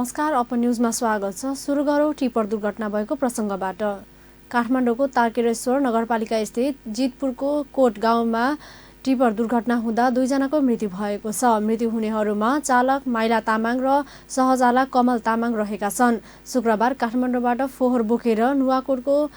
नमस्कार, अपन न्यूजमा स्वागत छ। सुरु गरौँ टिपर दुर्घटना भएको प्रसङ्गबाट। काठमाडौँको तारकेश्वर नगरपालिका स्थित जितपुरको कोट गाउँमा टिपर दुर्घटना हुँदा 2 जनाको मृत्यु भएको छ। मृत्यु हुनेहरूमा चालक माइला तामाङ र सहचालक कमल तामाङ रहेका छन्। शुक्रबार काठमाडौँबाट फोहोर बोकेर नुवाकोटको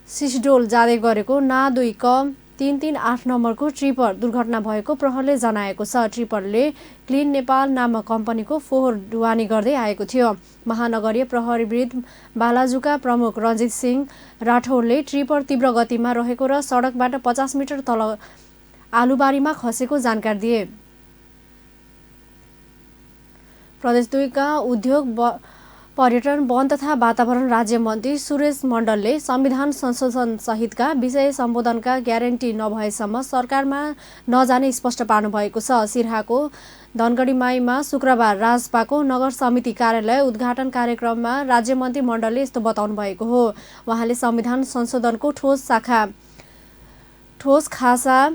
सिसडोल जाँदै गरेको ना 2 क 338 नम्बरको ट्रिपर दुर्घटना भएको प्रहरले जनाएको छ। ट्रिपरले क्लिन नेपाल नामक कम्पनीको फोहोर ढुवानी गर्दै आएको थियो। महानगरीय प्रहरीवृन्द बालाजुका प्रमुख रञ्जित सिंह राठौरले ट्रिपर तीव्र गतिमा रहेको र सडकबाट 50 मिटर तल आलुबारीमा खसेको जानकारी दिए। प्रदेश 2 का उद्योग पर्यटन वन तथा वातावरण राज्य मन्त्री सुरेश मण्डलले संविधान संशोधन सहितका विषय सम्बोधनका ग्यारेन्टी नभएसम्म सरकारमा नजाने स्पष्ट पार्नु भएको छ। सिरहाको धनगढीमाईमा शुक्रबार राजपाको नगर समिति कार्यालय उद्घाटन कार्यक्रममा राज्यमन्त्री मण्डलले यस्तो बताउनु भएको हो। उहाँले संविधान संशोधनको ठोस खासा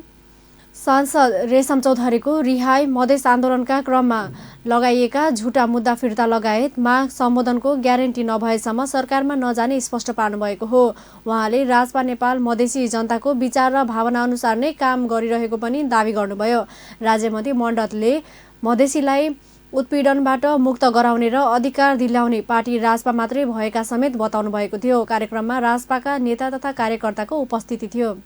सांसद रेशम चौधरीको रिहाई, मधेस आन्दोलनका क्रममा लगाइएका झुटा मुद्दा फिर्ता लगायत माग सम्बोधनको ग्यारेन्टी नभएसम्म सरकारमा नजाने स्पष्ट पार्नु भएको हो। उहाँले राजपा नेपाल मधेसी जनताको विचार र भावना अनुसार नै काम गरिरहेको पनि दावी गर्नुभयो। राज्यमन्त्री मण्डलले मधेसीलाई उत्पीडनबाट मुक्त गराउने र अधिकार दिलाउने पार्टी राजपा मात्रै भएका समेत बताउनु भएको थियो। कार्यक्रममा राजपाका नेता तथा कार्यकर्ताको उपस्थिति थियो।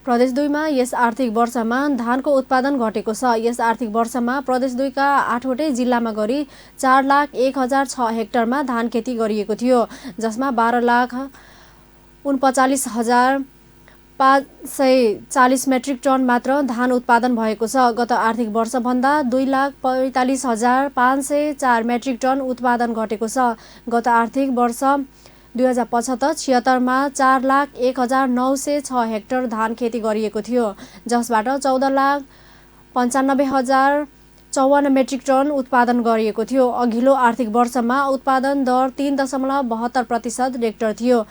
प्रदेश 2 मा यस आर्थिक वर्षमा धानको उत्पादन घटेको छ। यस आर्थिक वर्षमा प्रदेश 2 का 8वटै जिल्लामा गरी 4,01,006 हेक्टरमा धान खेती गरिएको थियो, जसमा 12,49,540 मेट्रिक टन मात्र धान उत्पादन भएको छ। गत आर्थिक वर्षभन्दा 2,45,504 मेट्रिक टन उत्पादन घटेको छ। गत आर्थिक वर्ष 2075-76 मा 4,01,906 हेक्टर धान खेती गरिएको थियो, जसबाट 14,95,054 मेट्रिक टन उत्पादन गरिएको थियो। अघिल्लो आर्थिक वर्षमा उत्पादन दर 3.72% हेक्टर थियो,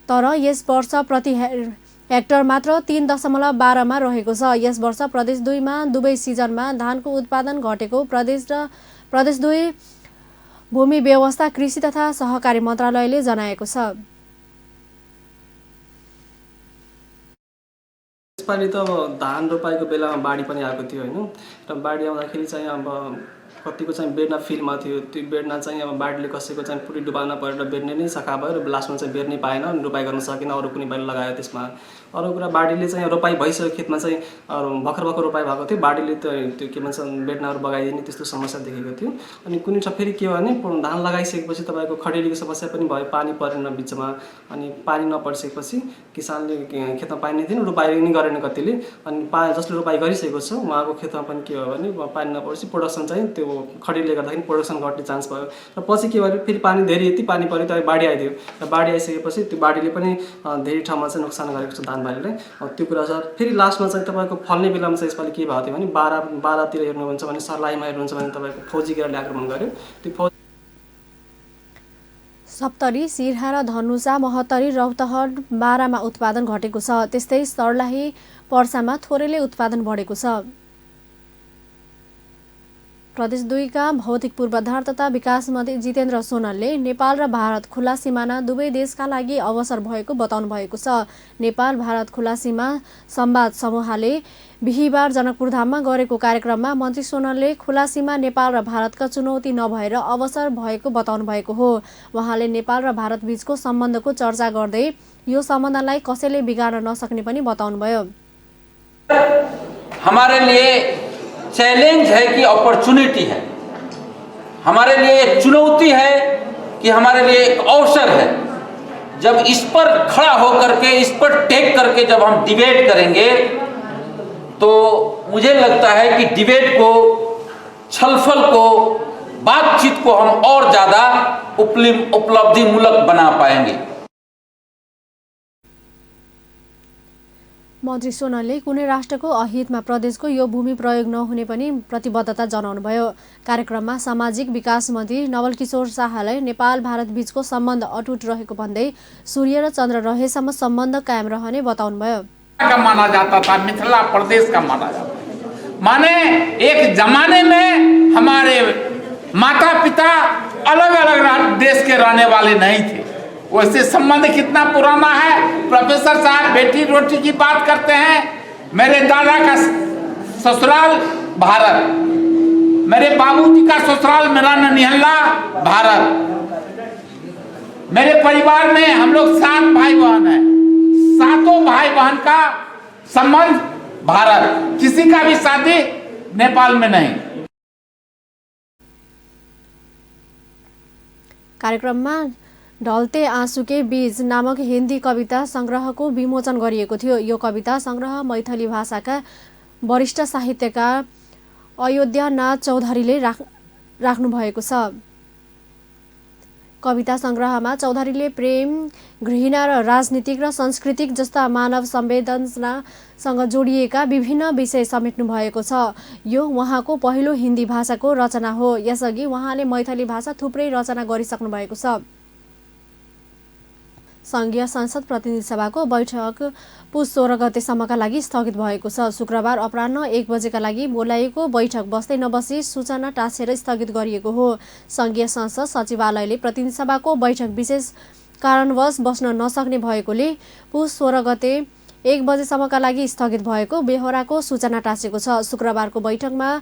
तर यस वर्ष प्रति हेक्टर मात्र 3.12 मा रहेको छ। यस वर्ष प्रदेश 2 मा दुवै सिजनमा धानको उत्पादन घटेको प्रदेश 2 भूमि व्यवस्था, कृषि तथा सहकारी मन्त्रालयले जनाएको छ। यसपालि त धान रोपाइको बेलामा बाढी पनि आएको थियो हैन, र बाढी आउँदाखेरि चाहिँ अब कतिको चाहिँ बेर्ना फिल्डमा थियो। त्यो बेर्ना चाहिँ अब बाढीले कसैको चाहिँ पुरै डुबाउन परेर बेर्ने नै सखा भयो र लास्टमा चाहिँ बेर्नै पाएन, रोपाइ गर्न सकेन, अरू कुनै बाली लगायो। त्यसमा अरू कुरा बाढीले चाहिँ रोपाइ भइसक्यो, खेतमा चाहिँ भर्खर रोपाइ भएको थियो, बाढीले त्यो के भन्छ बेर्नाहरू बगाइदिने त्यस्तो समस्या देखेको थियो। अनि कुनै फेरि के भने धान लगाइसकेपछि तपाईँको खडेरीको समस्या पनि भयो, पानी परेन बिचमा। अनि पानी नपरिसकेपछि किसानले खेतमा पानी नै थिएन, रोपाइ नै गरेन कतिले। अनि जसले रोपाइ गरिसकेको छ उहाँको खेतमा पनि के भयो भने पानी नपरेपछि प्रोडक्सन चाहिँ त्यो खडेरीले गर्दाखेरि प्रोडक्सन घट्ने चान्स भयो। र पछि के भयो, फेरि पानी धेरै यति पानी पऱ्यो त बाढी आइदियो, र बाढी आइसकेपछि त्यो बाढीले पनि धेरै ठाउँमा चाहिँ नोक्सान गरेको छ धानबारीलाई। त्यो कुरा छ। फेरि लास्टमा चाहिँ तपाईँको फल्ने बेलामा चाहिँ यसपालि के भएको थियो भने 12तिर हेर्नुहुन्छ भने सर्लाहीमा हेर्नुहुन्छ भने तपाईँको फौजी केराले आक्रमण गर्यो। त्यो सप्तरी, सिरहा र धनुषा, महत्तरी, रौतहट, बारामा उत्पादन घटेको छ। त्यस्तै सर्लाही, पर्सामा थोरैले उत्पादन बढेको छ। प्रदेश 2 का भौतिक पूर्वाधार तथा विकास मन्त्री जितेन्द्र सोनलले नेपाल र भारत खुला सिमाना दुवै देशका लागि अवसर भएको बताउनु भएको छ। नेपाल भारत खुला सीमा संवाद समूहले बिहिबार जनकपुरधाममा गरेको कार्यक्रममा मन्त्री सोनलले खुला सीमा नेपाल र भारतका चुनौती नभएर अवसर भएको बताउनु भएको हो। उहाँले नेपाल र भारत बीचको सम्बन्धको चर्चा गर्दै यो सम्बन्धलाई कसैले बिगार्न नसक्ने पनि बताउनुभयो। हमारे लिए चैलेंज है कि अपॉर्चुनिटी है, हमारे लिए एक चुनौती है कि हमारे लिए एक अवसर है। जब इस पर खड़ा होकर के, इस पर टेक करके जब हम डिबेट करेंगे तो मुझे लगता है कि डिबेट को, छलफल को, बातचीत को हम और ज़्यादा उपलब्धिमूलक बना पाएंगे। मन्त्री सोनलले कुनै राष्ट्रको अहितमा प्रदेशको यो भूमि प्रयोग नहुने पनि प्रतिबद्धता जनाउनुभयो। कार्यक्रममा सामाजिक विकास मन्त्री नवल किशोर शाहलाई नेपाल भारत बीचको सम्बन्ध अटुट रहेको भन्दै सूर्य र चन्द्र रहेसम्म सम्बन्ध कायम रहने बताउनुभयो। माना जाता था, मिथिला प्रदेश का माना जाता था। माने एक जमाने में हमारे माता पिता अलग अलग देश के रहने वाले नहीं थे। वैसे संबंध कितना पुराना है। प्रोफेसर साहब बेटी रोटी की बात करते हैं। मेरे दादा का ससुराल भारत, मेरे बाबूजी का ससुराल मेरा ननिहल्ला भारत। मेरे परिवार में हम लोग 7 भाई बहन हैं। 7 भाई बहन का संबंध भारत, किसी का भी शादी नेपाल में नहीं। कार्यक्रममा ढल्ते आँसुके बीज नामक हिन्दी कविता संग्रहको विमोचन गरिएको थियो। यो कविता संग्रह मैथिली भाषाका वरिष्ठ साहित्यकार अयोध्यानाथ चौधरीले राख्नु भएको छ। कविता संग्रहमा चौधरीले प्रेम, घृणा र राजनीतिक र सांस्कृतिक जस्ता मानव संवेदनासँग जोडिएका विभिन्न विषय समेट्नु भएको छ। यो उहाँको पहिलो हिन्दी भाषाको रचना हो। यसअघि उहाँले मैथिली भाषा थुप्रै रचना गरिसक्नु भएको छ। संघीय संसद प्रतिनिधि सभाको बैठक पुस 16 गतेसम्मका लागि स्थगित भएको छ। शुक्रबार अपराह्न 1 बजेका लागि बोलाइएको बैठक बस्दै नबसी सूचना टाँसेर स्थगित गरिएको हो। संघीय संसद सचिवालयले प्रतिनिधि सभाको बैठक विशेष कारणवश बस्न नसक्ने भएकोले पुस 16 गते 1 बजेसम्मका लागि स्थगित भएको बेहोराको सूचना टाँसेको छ। शुक्रबारको बैठकमा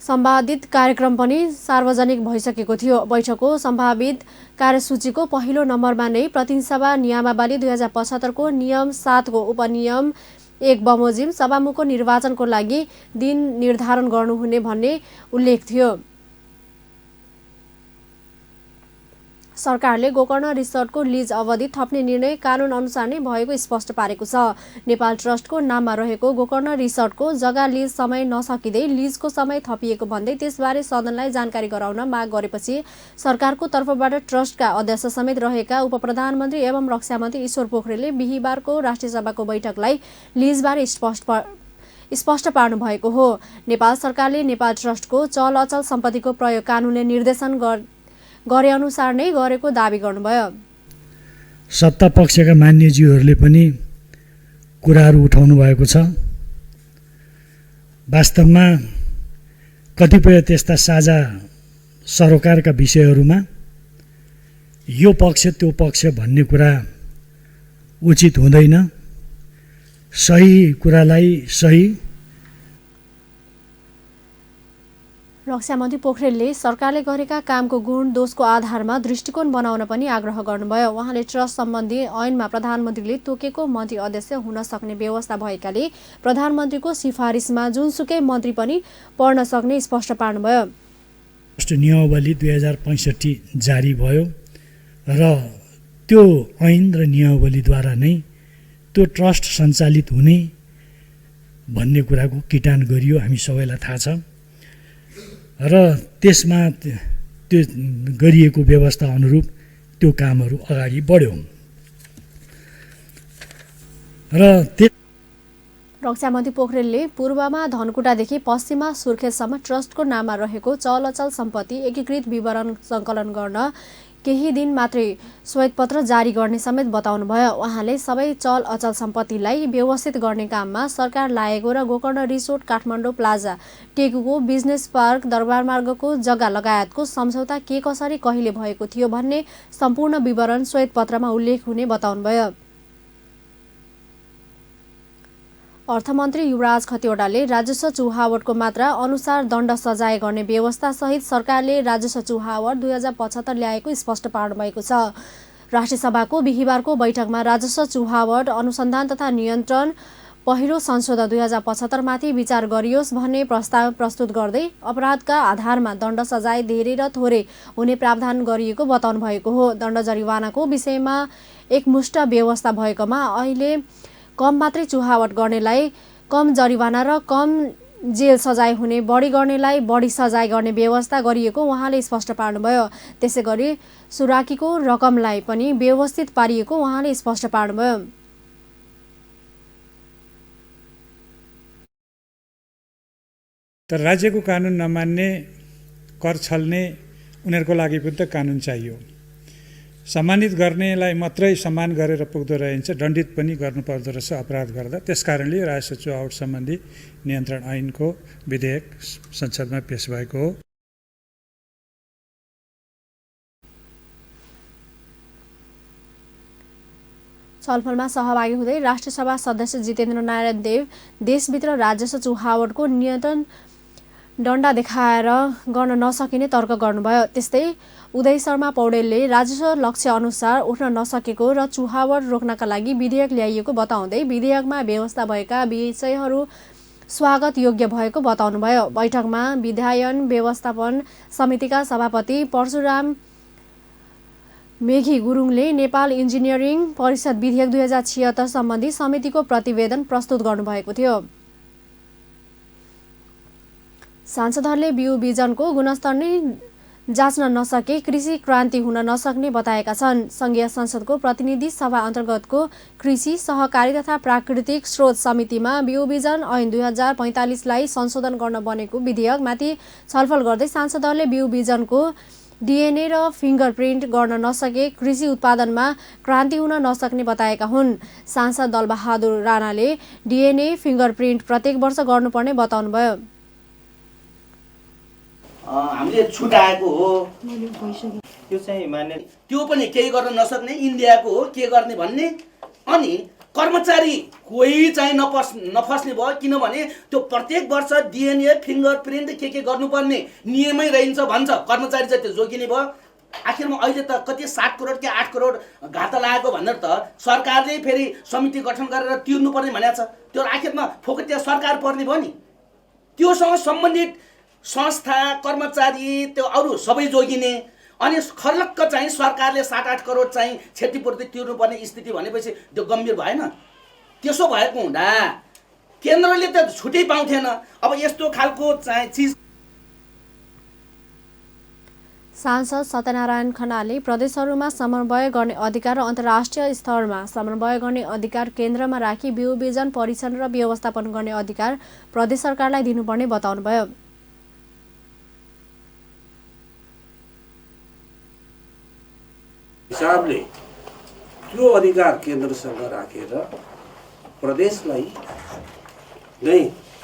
सम्वादित कार्यक्रम पनि सार्वजनिक भइसकेको थियो। बैठकको सम्भावित कार्यसूचीको पहिलो नम्बरमा नै प्रतिनिधि सभा नियमावली 2075 को नियम 7 को उपनियम 1 बमोजिम सभामुखको निर्वाचनको लागि दिन निर्धारण गर्नुहुने भन्ने उल्लेख थियो। सरकारले गोकर्ण रिसोर्टको लिज अवधि थप्ने निर्णय कानुन अनुसार नै भएको स्पष्ट पारेको छ। नेपाल ट्रस्टको नाममा रहेको गोकर्ण रिसोर्टको जग्गा लिज समय नसकिँदै लिजको समय थपिएको भन्दै त्यसबारे सदनलाई जानकारी गराउन माग गरेपछि सरकारको तर्फबाट ट्रस्टका अध्यक्ष समेत रहेका उपप्रधानमन्त्री एवं रक्षा मन्त्री ईश्वर पोखरेलले बिहीबारको राष्ट्रिय सभाको बैठकलाई लिजबारे स्पष्ट पार्नु भएको हो। नेपाल सरकारले नेपाल ट्रस्टको चल अचल सम्पत्तिको प्रयोग कानुनले निर्देशन गरे अनुसार नै गरेको दाबी गर्नुभयो। सत्ता पक्षका मान्यज्यूहरूले पनि कुराहरू उठाउनु भएको छ। वास्तवमा कतिपय त्यस्ता साझा सरोकारका विषयहरूमा यो पक्ष त्यो पक्ष भन्ने कुरा उचित हुँदैन। सही कुरालाई सही। रक्षा मन्त्री पोखरेलले सरकारले गरेका कामको गुण दोषको आधारमा दृष्टिकोण बनाउन पनि आग्रह गर्नुभयो। उहाँले ट्रस्ट सम्बन्धी ऐनमा प्रधानमन्त्रीले तोकेको मन्त्री अध्यक्ष हुन सक्ने व्यवस्था भएकाले प्रधानमन्त्रीको सिफारिसमा जुनसुकै मन्त्री पनि पर्न सक्ने स्पष्ट पार्नुभयो। ट्रस्ट नियमावली 2065 जारी भयो र त्यो ऐन र नियमावलीद्वारा नै त्यो ट्रस्ट सञ्चालित हुने भन्ने कुराको किटान गरियो। हामी सबैलाई थाहा छ र त्यसमा त्यो गरिएको व्यवस्था अनुरूप त्यो कामहरू अगाडि बढ्यो र रक्षा मन्त्री पोखरेलले पूर्वमा धनकुटादेखि पश्चिममा सुर्खेतसम्म ट्रस्टको नाममा रहेको चल अचल सम्पत्ति एकीकृत विवरण सङ्कलन गर्न केही दिन मात्रै श्वेतपत्र जारी गर्ने समेत बताउनुभयो। उहाँले सबै चल अचल सम्पत्तिलाई व्यवस्थित गर्ने काममा सरकार लागेको र गोकर्ण रिसोर्ट, काठमाडौँ प्लाजा, टेकुको बिजनेस पार्क, दरबार मार्गको जग्गा लगायतको सम्झौता के कसरी कहिले भएको थियो भन्ने सम्पूर्ण विवरण श्वेतपत्रमा उल्लेख हुने बताउनुभयो। अर्थमन्त्री युवराज खतिवडाले राजस्व चुहावटको मात्रा अनुसार दण्ड सजाय गर्ने व्यवस्था सहित सरकारले राजस्व चुहावट 2075 ल्याएको स्पष्ट पार्नुभएको छ। राष्ट्रिय सभाको बिहीबारको बैठकमा राजस्व चुहावट अनुसन्धान तथा नियन्त्रण पहिलो संशोधन 2075 माथि विचार गरियोस् भन्ने प्रस्ताव प्रस्तुत गर्दै अपराधका आधारमा दण्ड सजाय धेरै र थोरै हुने प्रावधान गरिएको बताउनु भएको हो। दण्ड जरिवानाको विषयमा एकमुष्ट व्यवस्था भएकोमा अहिले कम मात्रै चुहावट गर्नेलाई कम जरिवाना र कम जेल सजाय हुने, बढी गर्नेलाई बढी सजाय गर्ने व्यवस्था गरिएको उहाँले स्पष्ट पार्नुभयो। त्यसैगरी सुराकीको रकमलाई पनि व्यवस्थित पारिएको उहाँले स्पष्ट पार्नुभयो। तर राज्यको कानुन नमान्ने, कर छल्ने उनीहरूको लागि पनि त कानुन चाहियो। सम्मानित गर्नेलाई मात्रै सम्मान गरेर पुग्दो रहन्छ, दण्डित पनि गर्नुपर्दो रहेछ अपराध गर्दा। त्यसकारणले राजस्व चुहावट सम्बन्धी नियन्त्रण ऐनको विधेयक संसदमा पेश भएको हो। छलफलमा सहभागी हुँदै राष्ट्रिय सभा सदस्य जितेन्द्र नारायण देव देशभित्र राजस्व चुहावटको नियन्त्रण डण्डा देखाएर गर्न नसकिने तर्क गर्नुभयो। त्यस्तै उदय शर्मा पौडेलले राजस्व लक्ष्य अनुसार उठ्न नसकेको र चुहावट रोक्नका लागि विधेयक ल्याइएको बताउँदै विधेयकमा व्यवस्था भएका विषयहरू स्वागत योग्य भएको बताउनुभयो। बैठकमा विधायन व्यवस्थापन समितिका सभापति परशुराम मेघी गुरुङले नेपाल इन्जिनियरिङ परिषद विधेयक 2076 सम्बन्धी समितिको प्रतिवेदन प्रस्तुत गर्नुभएको थियो। सांसदहरूले बिउ बिजनको गुणस्तर नै जाँच्न नसके कृषि क्रान्ति हुन नसक्ने बताएका छन्। संघीय संसदको प्रतिनिधि सभा अन्तर्गतको कृषि सहकारी तथा प्राकृतिक स्रोत समितिमा बिउ बिजन ऐन 2045लाई संशोधन गर्न बनेको विधेयकमाथि छलफल गर्दै सांसदहरूले बिउ बिजनको डिएनए र फिङ्गरप्रिन्ट गर्न नसके कृषि उत्पादनमा क्रान्ति हुन नसक्ने बताएका हुन्। सांसद दलबहादुर राणाले डिएनए फिङ्गरप्रिन्ट प्रत्येक वर्ष गर्नुपर्ने बताउनुभयो। हामीले छुटाएको हो, त्यो चाहिँ मान्य, त्यो पनि केही गर्न नसक्ने इन्डियाको हो, के गर्ने भन्ने। अनि कर्मचारी कोही चाहिँ नफस्ने भयो, किनभने त्यो प्रत्येक वर्ष डिएनए फिङ्गरप्रिन्ट के गर्नुपर्ने नियमै रहन्छ भन्छ। कर्मचारी चाहिँ त्यो जोगिने भयो। आखिरमा अहिले त कति 7 करोड कि 8 करोड घाटा लागेको भनेर त सरकारले फेरि समिति गठन गरेर तिर्नुपर्ने भनेको छ। त्यो आखिरमा फोकटिया सरकार पर्ने भयो नि। त्योसँग सम्बन्धित संस्था कर्मचारी त्यो अरू सबै जोगिने। अनि खर्लक्क चाहिँ सरकारले 7-8 करोड चाहिँ क्षतिपूर्ति तिर्नुपर्ने स्थिति भनेपछि त्यो गम्भीर भएन। त्यसो भएको हुँदा केन्द्रले त छुट्टै पाउँथेन। अब यस्तो खालको चाहिँ चिज। सांसद सत्यनारायण खनालले प्रदेशहरूमा समन्वय गर्ने अधिकार र अन्तर्राष्ट्रिय स्तरमा समन्वय गर्ने अधिकार केन्द्रमा राखी बिउ बिजन परीक्षण र व्यवस्थापन गर्ने अधिकार प्रदेश सरकारलाई दिनुपर्ने बताउनुभयो। हिसाबले त्यो अधिकार केन्द्रसँग राखेर प्रदेशलाई नै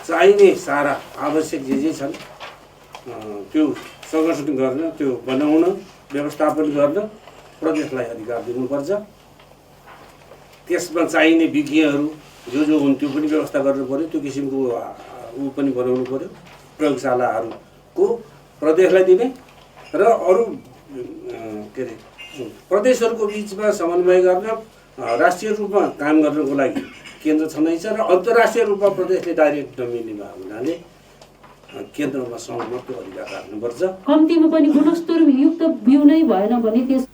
चाहिने सारा आवश्यक जे छन् त्यो संगठन गर्न, त्यो बनाउन, व्यवस्थापन गर्न प्रदेशलाई अधिकार दिनुपर्छ। त्यसमा चाहिने विज्ञहरू जो हुन् त्यो पनि व्यवस्था गर्नु पर्यो। त्यो किसिमको ऊ पनि बनाउनु पर्यो। प्रयोगशालाहरूको प्रदेशलाई दिने र अरू के अरे प्रदेशहरूको बिचमा समन्वय गर्न, राष्ट्रिय रूपमा काम गर्नको लागि केन्द्र छँदैछ र अन्तर्राष्ट्रिय रूपमा प्रदेशले डाइरेक्ट नमिल्ने हुनाले केन्द्रमा सहमति अधिकार राख्नुपर्छ। कम्तीमा पनि गुणस्तरयुक्त बिउ नै भएन भने त्यस।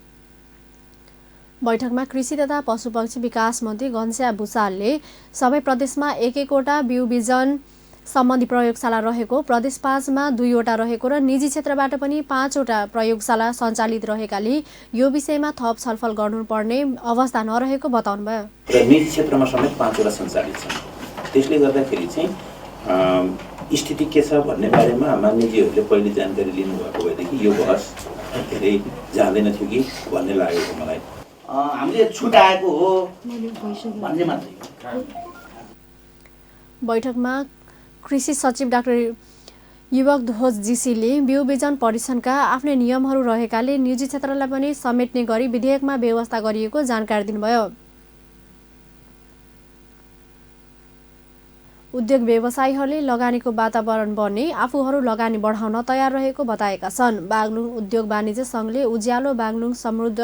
बैठकमा कृषि तथा पशुपक्षी विकास मन्त्री घनश्याम भुसालले सबै प्रदेशमा एक-एकवटा बिउ बिजन सम्बन्धी प्रयोगशाला रहेको, प्रदेश 5 मा 2वटा रहेको र निजी क्षेत्रबाट पनि 5वटा प्रयोगशाला सञ्चालित रहेकाले यो विषयमा थप छलफल गर्नुपर्ने अवस्था नरहेको बताउनुभयो। र निजी क्षेत्रमा समेत 5वटा सञ्चालित छन्। त्यसले गर्दाखेरि चाहिँ स्थिति के छ भन्ने बारेमा मान्यजीहरूले पहिले जानकारी लिनुभएको भएदेखि यो बहस धेरै जाँदैन थियो कि भन्ने लागेको मलाई। हामीले छुटाएको हो भन्ने मात्रै। बैठकमा कृषि सचिव डाक्टर युवक ध्वज जीसीले बिउ बिजन परीक्षणका आफ्नै नियमहरू रहेकाले निजी क्षेत्रलाई पनि समेट्ने गरी विधेयकमा व्यवस्था गरिएको जानकारी दिनुभयो। उद्योग व्यवसायीहरूले लगानीको वातावरण बन्ने, आफूहरू लगानी बढाउन तयार रहेको बताएका छन्। बागलुङ उद्योग वाणिज्य सङ्घले उज्यालो बागलुङ समृद्ध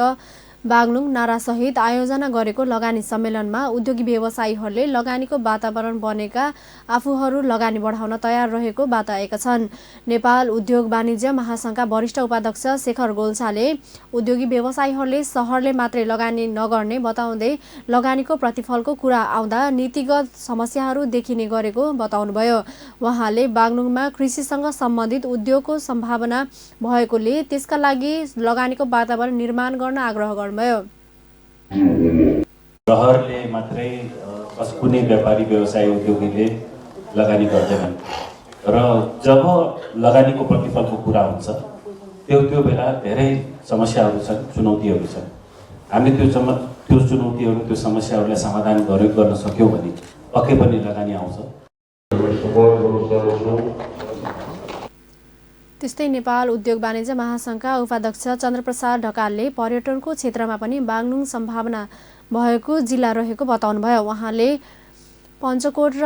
बागलुङ नारासहित आयोजना गरेको लगानी सम्मेलनमा उद्योगी व्यवसायीहरूले लगानीको वातावरण बनेका आफूहरू लगानी बढाउन तयार रहेको बताएका छन्। नेपाल उद्योग वाणिज्य महासङ्घका वरिष्ठ उपाध्यक्ष शेखर गोल्छाले उद्योगी व्यवसायीहरूले सहरले मात्रै लगानी नगर्ने बताउँदै लगानीको प्रतिफलको कुरा आउँदा नीतिगत समस्याहरू देखिने गरेको बताउनुभयो। उहाँले बागलुङमा कृषिसँग सम्बन्धित उद्योगको सम्भावना भएकोले त्यसका लागि लगानीको वातावरण निर्माण गर्न आग्रह गर्नुभयो। सहरले मात्रै कुनै व्यापारी व्यवसाय उद्योगीले लगानी गर्दैनन् र जब लगानीको प्रतिफलको कुरा हुन्छ त्यो बेला धेरै समस्याहरू छन्, चुनौतीहरू छन्। हामी त्यो चुनौतीहरू त्यो समस्याहरूलाई समाधान गर्न सक्यौँ भने पक्कै पनि लगानी आउँछ। त्यस्तै नेपाल उद्योग वाणिज्य महासङ्घका उपाध्यक्ष चन्द्रप्रसाद ढकालले पर्यटनको क्षेत्रमा पनि बाग्लुङ सम्भावना भएको जिल्ला रहेको बताउनुभयो। उहाँले पञ्चकोट र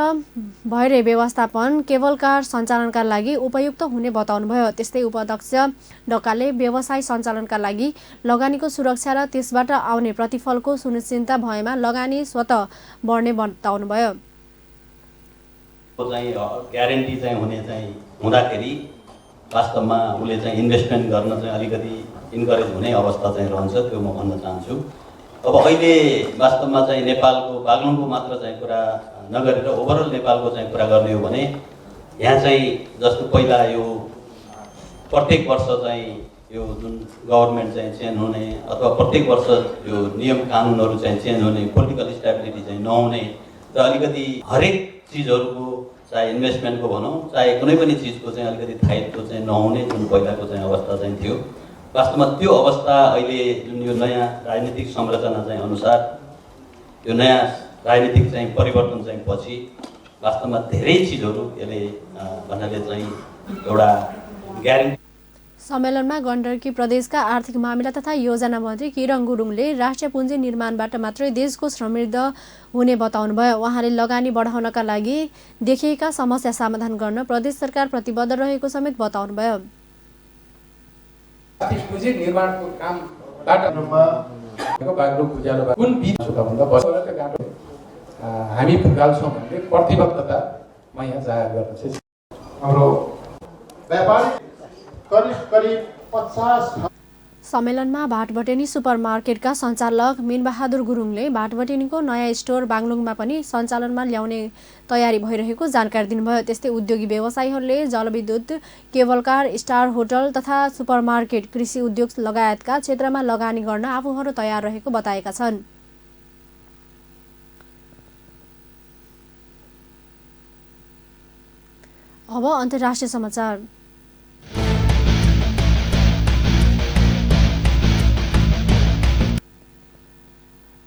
भैरे व्यवस्थापन केबल कार सञ्चालनका लागि उपयुक्त हुने बताउनुभयो। त्यस्तै उपाध्यक्ष ढकालले व्यवसाय सञ्चालनका लागि लगानीको सुरक्षा र त्यसबाट आउने प्रतिफलको सुनिश्चितता भएमा लगानी स्वतः बढ्ने बताउनुभयो। ग्यारेन्टी हुँदाखेरि वास्तवमा उसले इन्भेस्टमेन्ट गर्न अलिकति इन्करेज हुने अवस्था रहन्छ, त्यो म भन्न चाहन्छु। अब अहिले वास्तवमा नेपालको बाग्लुङको मात्र कुरा नगरेर ओभरअल नेपालको कुरा गर्ने हो भने यहाँ जस्तो पहिला यो प्रत्येक वर्ष यो जुन गभर्मेन्ट चेन्ज हुने अथवा प्रत्येक वर्ष यो नियम कानुनहरू चेन्ज हुने, पोलिटिकल स्टेबिलिटी नहुने र अलिकति हरेक चिजहरूको चाहे इन्भेस्टमेन्टको भनौँ चाहे कुनै पनि चिजको अलिकति स्थायित्व नहुने जुन पहिलाको अवस्था थियो, वास्तवमा त्यो अवस्था अहिले जुन यो नयाँ राजनीतिक संरचना अनुसार यो नयाँ राजनीतिक परिवर्तन पछि वास्तवमा धेरै चिजहरू यसले भन्नाले एउटा ग्यारेन्टी। सम्मेलनमा गण्डकी प्रदेशका आर्थिक मामिला तथा योजना मन्त्री किरण गुरुङले राष्ट्रिय पुँजी निर्माणबाट मात्रै देशको समृद्ध हुने बताउनुभयो। उहाँले लगानी बढाउनका लागि देखिएका समस्या समाधान गर्न प्रदेश सरकार प्रतिबद्ध रहेको समेत बताउनुभयो। पुँजी निर्माणको कामबाट बाग्लुङ उज्यालो कुन भन्दा हामी फुकाल्छौँ भन्ने प्रतिबद्धता म यहाँ जाहेर गर्न चाहन्छु। हाम्रो व्यापार करिब 50। सम्मेलनमा भाटबटेनी सुपरमार्केटका सञ्चालक मिनबहादुर गुरुङले भाटबटेनीको नयाँ स्टोर बाग्लुङमा पनि सञ्चालनमा ल्याउने तयारी भइरहेको जानकारी दिनुभयो। त्यस्तै उद्योगी व्यवसायीहरूले जलविद्युत, केबल कार, स्टार होटल तथा सुपरमार्केट, कृषि उद्योग लगायतका क्षेत्रमा लगानी गर्न आफूहरू तयार रहेको बताएका छन्। अब अन्तर्राष्ट्रिय समाचार।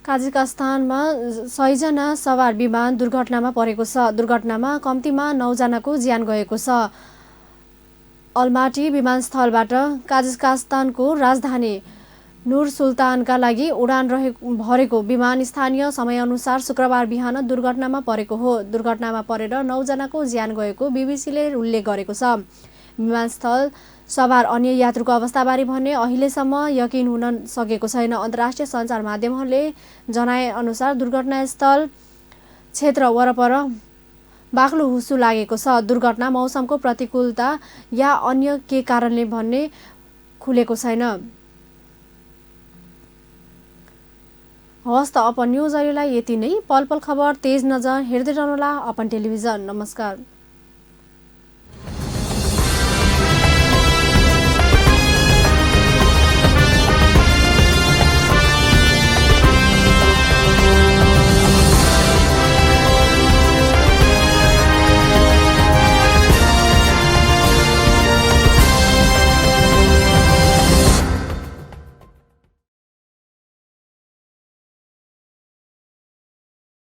काजाखस्तानमा 100 जना सवार विमान दुर्घटनामा परेको छ। दुर्घटनामा कम्तीमा 9 जनाको ज्यान गएको छ। अलमाटी विमानस्थलबाट काजाखस्तानको राजधानी नुर सुल्तानका लागि उडान भरेको विमान स्थानीय समयअनुसार शुक्रबार बिहान दुर्घटनामा परेको हो। दुर्घटनामा परेर 9 जनाको ज्यान गएको बीबीसीले उल्लेख गरेको छ। विमानस्थल सवार अन्य यात्रुको अवस्थाबारे भन्ने अहिलेसम्म यकिन हुन सकेको छैन। अन्तर्राष्ट्रिय सञ्चार माध्यमहरूले जनाएअनुसार दुर्घटनास्थल क्षेत्र वरपर बाक्लो हुस्सु लागेको छ। दुर्घटना मौसमको प्रतिकूलता या अन्य के कारणले भन्ने खुलेको छैन। हवस् त अपन न्युज अहिलेलाई यति नै। पल पल खबर तेज नजर हेर्दै रहनुहोला अपन टेलिभिजन। नमस्कार।